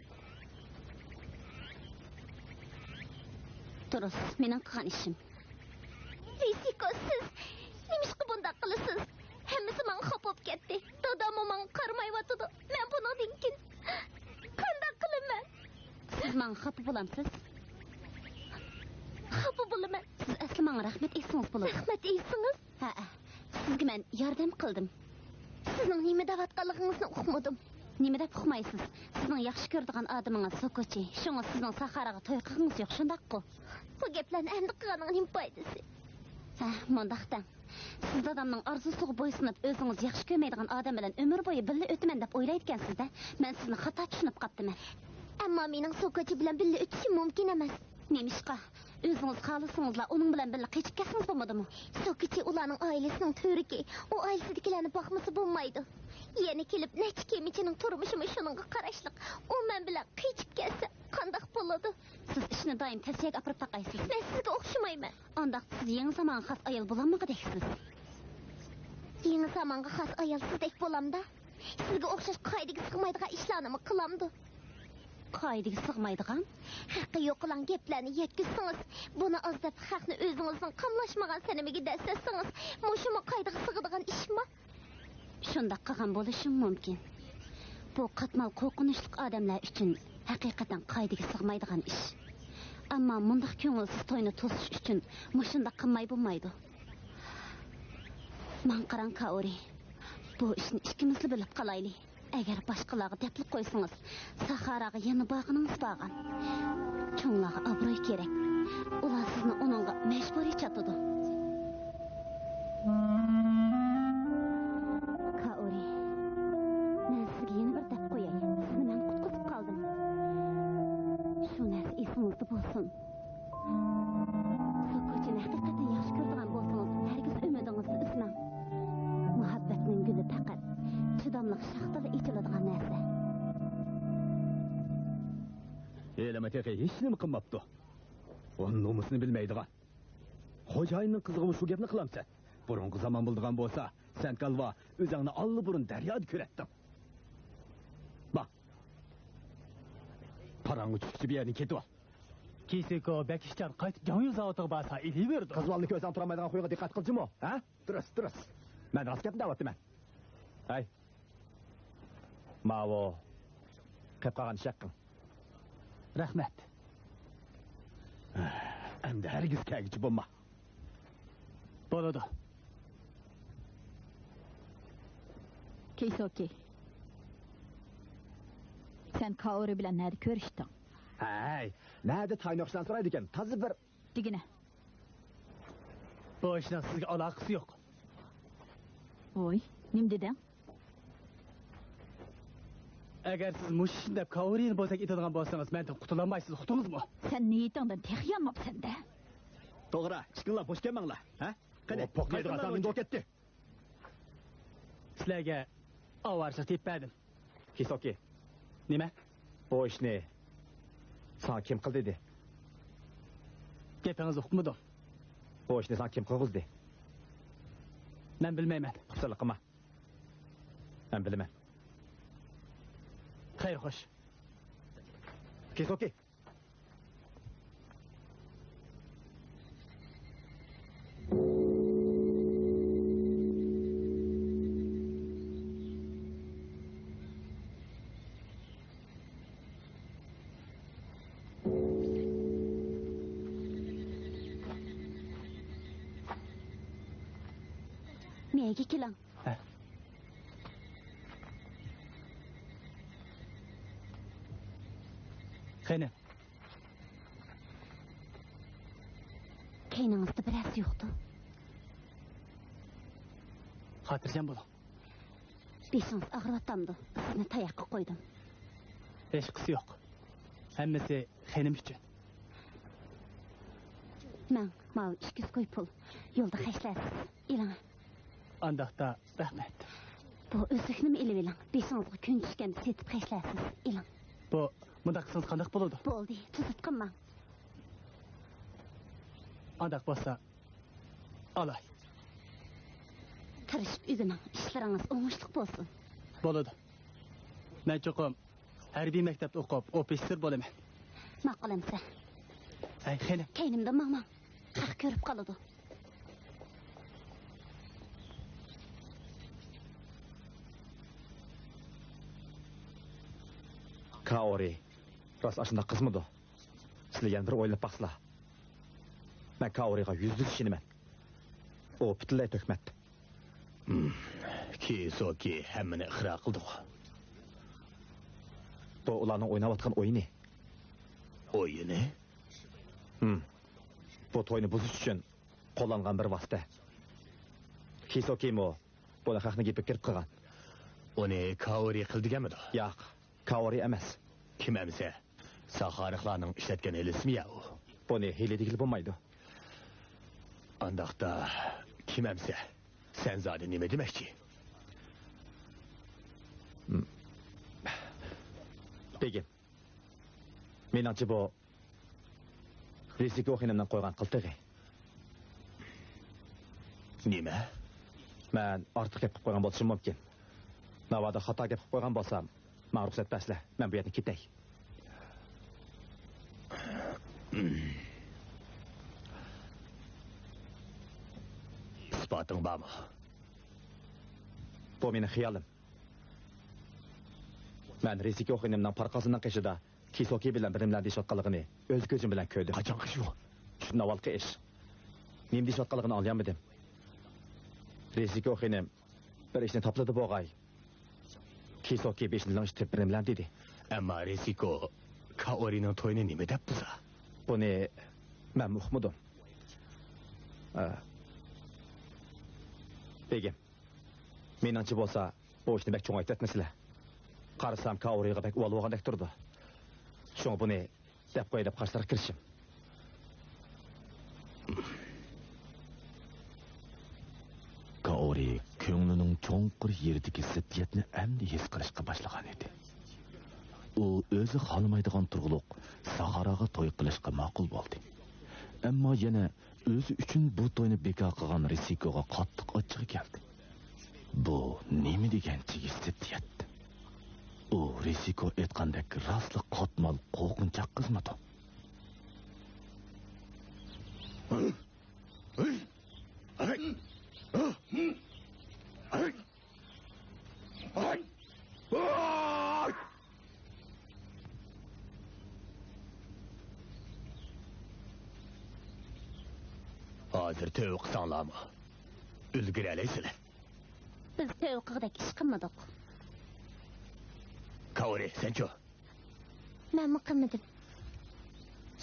دۇرۇس، مېنىڭ قىلغان ئىشىم. رىسىكو، سىز نېمىشقا بۇنداق قىلىسىز؟ ھەممىسى ماڭا خاپا بولۇپ كەتتى. داداممۇ ماڭا قارىمايۋاتىدۇ. مەن بۇنىڭدىن كېيىن قانداق قىلىمەن؟ سىز ماڭا خاپا بولامسىز؟ خاپا بولىمەن. سىز ئەسلى ماڭا رەھمەت ئېيتسىڭىز بولىدۇ. رەھمەت ئېيتسىڭىز؟ ھەئە، سىزگە مەن ياردەم قىلدىم. سىزنىڭ نېمە دەۋاتقانلىقىڭىزنى ئۇقمىدىم. نېمە دەپ ئۇقمايسىز؟ سىزنىڭ ياخشى كۆرىدىغان ئادىمىڭىز سوكوچى. شۇڭا سىزنىڭ ساخاراغا توي قىلغىڭىز يوق، شۇنداققۇ؟ بۇ گەپلەرنى ئەمدى قىلغاننىڭ نېمە پايدىسى؟ ھە، مۇنداق دەڭ. سىز دادامنىڭ ئارزۇسىغا بويسۇنۇپ، ئۆزىڭىز ياخشى كۆرمەيدىغان ئادەم بىلەن ئۆمۈر بويى بىللە ئۆتىمەن دەپ ئويلايدىكەنسىز-دە. مەن سىزنى خاتا چۈشىنىپ قاپتىمەن. ئەمما مېنىڭ سوكوچى بىلەن بىللە ئۆتۈشۈم مۇمكىن ئەمەس. نېمىشقا؟ ئۆزىڭىز خالىسىڭىزلا ئۇنىڭ بىلەن بىللە قېچىپ كەتسىڭىز بولمىدىمۇ؟ سوكىچى ئۇلارنىڭ ئائىلىسىنىڭ تۈۋرۈكى. ئۇ ئائىلىسىدىكىلەرنى باقمىسا بولمايدۇ. يەنە كېلىپ نەچچە كېمىچىنىڭ تۇرمۇشىمۇ شۇنىڭغا قاراشلىق. ئۇ مەن بىلەن قېچىپ كەتسە قانداق بولىدۇ؟ سىز ئىشنى دائىم تەس يەرگە ئاپىرىپ تاقايسىز. مەن سىزگە ئوخشىمايمەن. ئانداقتا سىز يېڭى زامانغا خاس ئايال بولالمىغۇدەكسىز. يېڭى زامانغا خاس ئايال سىزدەك بولامدا؟ سىزگە ئوخشاش قائىدىگە سىغمايدىغان ئىشلارنىمۇ قىلامدۇ؟ قائىدىگە سىغمايدىغان؟ خەققە يوقىلاڭ گەپلەرنى يەتكۈزسىڭىز، بۇنى ئاز دەپ خەقنى ئۆزىڭىزنىڭ قاملاشمىغان سەنىمىگە دەسسەتسىڭىز، مۇشۇمۇ قائىدىگە سىغىدىغان ئىشمۇ؟ شۇنداق قىلغان بولۇشۇم مۇمكىن. بۇ قاتمال قورقۇنچلۇق ئادەملەر ئۈچۈن ھەقىقەتەن قائىدىگە سىغمايدىغان ئىش. ئەمما مۇنداق كۆڭۈلسىز توينى توسۇش ئۈچۈن مۇشۇنداق قىلماي بولمايدۇ. ماڭا قاراڭ، كائورى. بۇ ئىشنى ئىككىمىزلا بىلىپ قالايلى. ئەگەر باشقىلارغا دەپلا قويسىڭىز، ساخاراغا يەنە بارغىنىڭىز بارغان. چوڭلارغا ئابرۇي كېرەك. ئۇلار سىزنى ئۇنىڭغا مەجبۇرىي چاتىدۇ. كائورى، مەن سىزگە يەنە بىر دەپ قوياي. سىزنى مەن قۇتقۇزۇپ قالدىم. شۇ نەرسە ئېسىڭىزدە بولسۇن. سوكوچىنى ھەقىقەتەن ياخشى كۆرىدىغان بولسىڭىز، ھەرگىز ئۈمىدىڭىزنى ئۈزمەڭ. مۇھەببەتنىڭ گۈلى پەقەت چىداملىق شاختىلا ئېچىلىدىغان نەرسە. ھېلىمۇ تېخى ھېچنېمە قىلماپتۇ. ئۇ نومۇسنى بىلمەيدىغان. خوجايىننىڭ قىزىغىمۇ شۇ گەپنى قىلامسەن؟ بۇرۇنقى زامان بولىدىغان بولسا، سەن كالۋا ئۆزۈڭنى ئاللىبۇرۇن دەريادا كۆرەتتىڭ. باق، پاراڭغا چۈشكۈچە بۇ يەردىن كېتىۋال. كىسىكو بەك ئىشچان قايتىپ جاڭيۇ زاۋۇتىغا بارسا ئېلىۋېرىدۇ. قىز بالىنى كۆرسەڭ تۇرالمايدىغان خۇيغا دىققەت قىل جۇمۇ، ھە؟ دۇرۇس، دۇرۇس. مەن راست گەپنى دەۋاتىمەن. ھەي، ماۋۇ قېپ قالغان ئىش ھەققىڭ. رەھمەت. ئەمدى ھەرگىز كەلگۈچى بولما. بولىدۇ. كېيسوكى، سەن كائورى بىلەن نەدە كۆرۈشتۈڭ؟ ھەي، نەدە تاينوقشىلار سورايدىكەن، تازا بىر. دېگىنە. بۇ ئىشنىڭ سىزگە ئالاقىسى يوق. ۋوي، نېمە دېدىڭ؟ ئەگەر سىز مۇشۇ ئىشنى دەپ كاۋرىنى بوزەك ئېتىدىغان بولسىڭىز، مەندىن قۇتۇلالمايسىز، ئۇقتىڭىزمۇ؟ سەن نىيىتىڭدىن تېخى يانماپسەن-دە. توغرا، ئىككىڭلار بوش كەلمەڭلار، ھە؟ قېنى، ئۇ پوقايدىغان نېرىغا ساڭدىن دور كەتتى. سىلەرگە ئاۋارىچىلىك تېپىپ بەردىم. كىسوكى. نېمە؟ بۇ ئىشنى ساڭا كىم قىل دېدى؟ گېپىڭىزنى ئۇقمىدىم. بۇ ئىشنى ساڭا كىم قىلغۇزدى؟ مەن بىلمەيمەن. خۇپسەنلىك قىلما. مەن بىلىمەن. خەير، خوش. كىسوكى. مەگە كېلىڭ. ھە. قېنى؟ كەينىڭىزدە بىرەرسى يوقتۇ؟ خاتىرجەم بولۇڭ. بېشىڭىز ئاغرىۋاتامدۇ؟ سىزنى تاياققا قويدۇم. ھېچقىسى يوق. ھەممىسى خېنىم ئۈچۈن. مەڭ، ماۋۇ ئىككى يۈز كوي پۇل. يولدا خەجلەرسىز. ئېلىڭ. ئانداقتا، رەھمەت. بۇ ئۈزۈكنىمۇ ئېلىۋېلىڭ. بېشىڭىزغا كۈن چۈشكەندە سېتىپ خەجلەرسىز. ئېلىڭ. بۇ، مۇنداق قىلسىڭىز قانداق بولىدۇ؟ بولدى، تۈزۈپ قىلماڭ. ئانداق بولسا، ئالاي. تىرىشىپ ئۆگىنىڭ، ئىشلىرىڭىز ئوڭۇشلۇق بولسۇن. بولىدۇ. مەن چوقۇم ھەربىي مەكتەپتە ئوقۇپ، ئوفىتسېر بولىمەن. ماقۇل ئەمسە. ھەي، خېنىم. كەينىمدىن ماڭماڭ. خەق كۆرۈپ قالىدۇ. كائورى راست ئاشۇنداق قىزمىدۇ؟ سىلەر يەنە بىر ئويلاپ باقسىلا. مەن كائورىغا يۈزدە يۈز ئىشىنىمەن. ئۇ پۈتۈنلەي تۆھمەت. ھىم، كىسوكى ھەممىنى ئىقرار قىلدىغۇ. بۇ ئۇلارنىڭ ئويناۋاتقان ئويۇنى. ئويۇنى؟ ھىم. بۇ توينى بۇزۇش ئۈچۈن قوللانغان بىر ۋاسىتە. كىسوكىمۇ بۇنى خەقنىڭ گېپىگە كىرىپ قىلغان. ئۇنى كائورى قىل دېگەنمىدۇ؟ ياق، كائورى ئەمەس. كىم ئەمسە؟ ساخارىقلارنىڭ ئىشلەتكەن ھىيلىسىمۇ يا ئۇ؟ بۇنى ھىيلە دېگىلى بولمايدۇ. ئانداقتا كىم ئەمسە؟ سەن زادى نېمە دېمەكچى؟ ھىم. بېگىم، مېنىڭچە بۇ رىزىكو خېنىمنىڭ قويغان قىلتىقى. نېمە؟ مەن ئارتۇق گەپ قىلىپ قويغان بولۇشۇم مۇمكىن. ناۋادا خاتا گەپ قىلىپ قويغان بولسام، ماڭا رۇخسەت بەرسىلە، مەن بۇ يەردىن كېتەي. ئىسپاتىڭ بارمۇ؟ بۇ مېنىڭ خىيالىم. مەن رىزىكو خېنىمنىڭ پارقازىنىڭ قېشىدا كىسوكى بىلەن بىر نېمىلەر دېيىشىۋاتقانلىقىنى ئۆز كۆزۈم بىلەن كۆردۈم. قاچانقى شۇ؟ شۇندىن ئاۋۋالقى ئىش. نېمە دېيىشىۋاتقانلىقىنى ئاڭلىيالمىدىم. رىزىكو خېنىم بىر ئىشنى تاپلىدى بوغاي. كىسوكى بېشىنى لىڭشىتىپ بىر نېمىلەر دېدى. ئەمما رىزىكو كائورىنىڭ تويىنى نېمە دەپ بۇزا؟ بۇنى مەنمۇ ئۇقمىدىم. ئە، بېگىم، مېنىڭچە بولسا، بۇ ئىشنى بەك چوڭايتىۋەتمىسىلە. قارىسام، كائورىغا بەك ئۇۋال بولغاندەك تۇرىدۇ. شۇڭا بۇنى دەپ قوياي دەپ قارشىلىققا كىرىشىم. كائورى كۆڭلىنىڭ چوڭقۇر يېرىدىكى زىددىيەتنى ئەمدى ھېس قىلىشقا باشلىغان ئىدى. ئۇ ئۆزى خالىمايدىغان تۇرغۇلۇق ساخاراغا توي قىلىشقا ماقۇل بولدى. ئەمما يەنە ئۆزى ئۈچۈن بۇ توينى بىكار قىلغان رىسىكوغا قاتتىق ئاچچىقى كەلدى. بۇ نېمە دېگەن چىگىش زىددىيەت؟ ئۇ رىسىكو ئېيتقاندەك راسلا قاتمال قورقۇنچاق قىزمىدۇ؟ ھازىر تۆۋە قىلساڭلارمۇ ئۈلگۈرەلەيسىلەر. بىز تۆۋە قىلغۇدەك ئىش قىلمىدۇق. كاۋرى، سەنچۇ؟ مەنمۇ قىلمىدىم.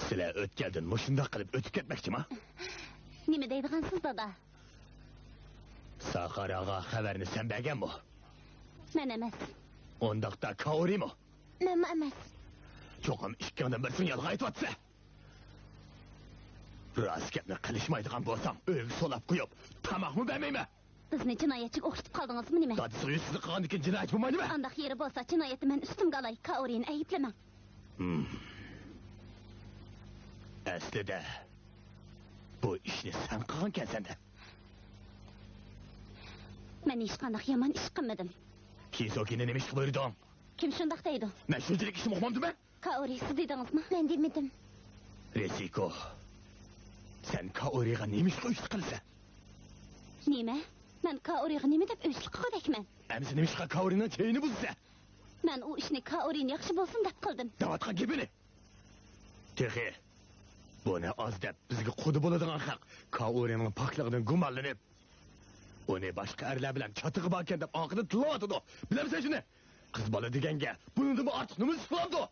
سىلەر ئۆتكەلدىن مۇشۇنداق قىلىپ ئۆتۈپ كەتمەكچىما؟ نېمە دەيدىغانسىز، دادا؟ ساخاراغا خەۋەرنى سەن بەرگەنمۇ؟ مەن ئەمەس. ئۇنداقتا كاۋرىمۇ؟ مەنمۇ ئەمەس. چوقۇم ئىككىڭدىن بىرسىڭ يالغان ئېيتىۋاتىسەن. راست گەپنى قىلىشمايدىغان بولساڭ، ئۆيگە سولاپ قويۇپ، تاماقمۇ بەرمەيمەن. بىزنى جىنايەتچىگە ئوخشىتىپ قالدىڭىزمۇ نېمە؟ دادىسىغا يۈزسىزلىك قىلغاندىن كېيىن جىنايەتچى بولمايدىمەن. ئانداق يېرى بولسا، جىنايەتنى مەن ئۈستۈمگە ئالاي، كائورىنى ئەيىبلىمەڭ. ھىم. ئەسلىدە، بۇ ئىشنى سەن قىلغانكەنسەن-دە. مەن ھېچقانداق يامان ئىش قىلمىدىم. كىسوكىنى نېمە ئىشقا بۇيرۇدۇڭ؟ كىم شۇنداق دەيدۇ؟ مەن شۇنچىلىك ئىشنى ئۇقمامدىمەن؟ كائورى، سىز دېدىڭىزمۇ؟ مەن دېمىدىم. رېسىكو، سەن كائورىغا نېمە ئىشقا ئۆچلۈك قىلىسەن؟ نېمە؟ مەن كائورىغا نېمە دەپ ئۆچلۈك قىلغۇدەكمەن؟ ئەمىسە نېمە ئىشقا كائورىنىڭ چېيىنى بۇزىسەن؟ مەن ئۇ ئىشنى كائورىنى ياخشى بولسۇن دەپ قىلدىم. دەۋاتقان گېپىنى. تېخى بۇنى ئاز دەپ، بىزگە قۇدا بولىدىغان خەق كائورىنىڭ پاكلىقىدىن گۇمانلىنىپ، ئۇنى باشقا ئەرلەر بىلەن چاتىقى باركەن دەپ ئارقىدىن تىللاۋاتىدۇ. بىلەمسەن شۇنى؟ قىز بالا دېگەنگە بۇنىڭدىنمۇ ئارتۇق نېمە قىلامدۇ؟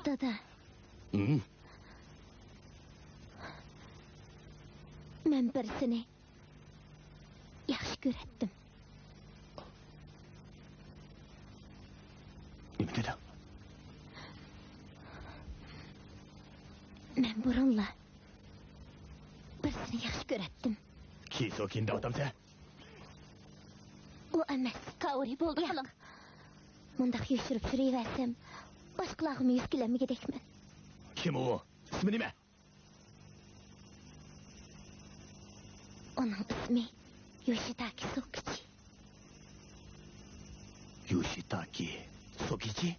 دادا. مەن بىرسىنى ياخشى كۆرەتتىم. نېمە دېدىڭ؟ مەن بۇرۇنلا بىرسىنى ياخشى كۆرەتتىم. كىسوكىنى دەۋاتامسەن؟ ئۇ ئەمەس. كائورى، بولدى، قىلىڭ. مۇنداق يوشۇرۇپ يۈرۈۋەرسەم، باشقىلارغىمۇ يۈز كېلەلمىگۈدەكمەن. كىم ئۇ؟ ئىسمى نېمە؟ ئۇنىڭ ئىسمى يوشىتاكى سوكىچى. يوشىتاكى سوكىچى؟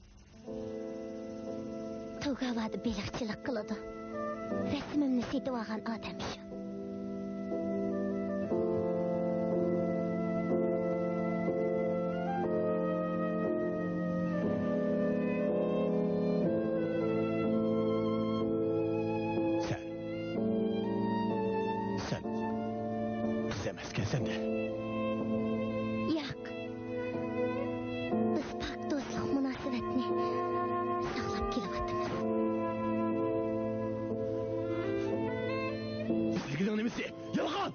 توگاۋادا بېلىقچىلىق قىلىدۇ. رەسىمىمنى سېتىۋالغان ئادەم شۇ. سەن، سەن قىز ئەمەسكەنسەن-دە. ياق. بىز پاك دوستلۇق مۇناسىۋەتنى ساقلاپ كېلىۋاتىمىز. سىزگىنىڭ نېمىسى؟ يالغان!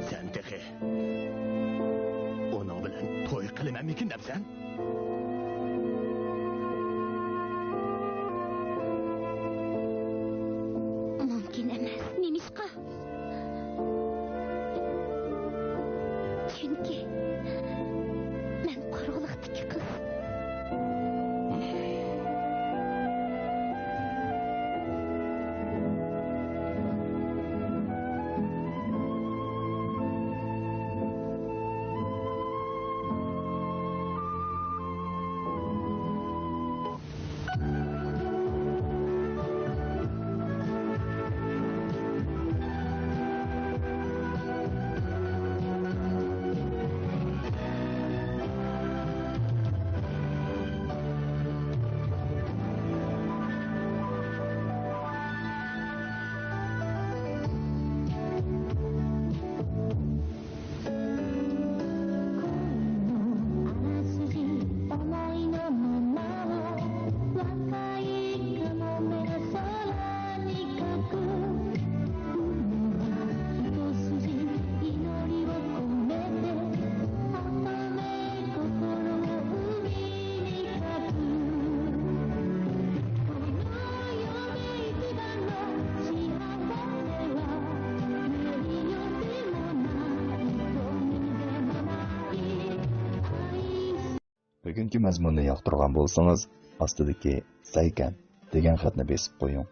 سەن تېخى ئۇنىڭ بىلەن توي قىلىمەنمىكىن دەپسەن؟ مۇمكىن ئەمەس. نېمىشقا؟ چۈنكى مەن قۇرۇقلۇقتىكى قىز. بۈگۈنكى مەزمۇننى ياقتۇرغان بولسىڭىز، ئاستىدىكى سەيكەن دېگەن خەتنى بېسىپ قويۇڭ.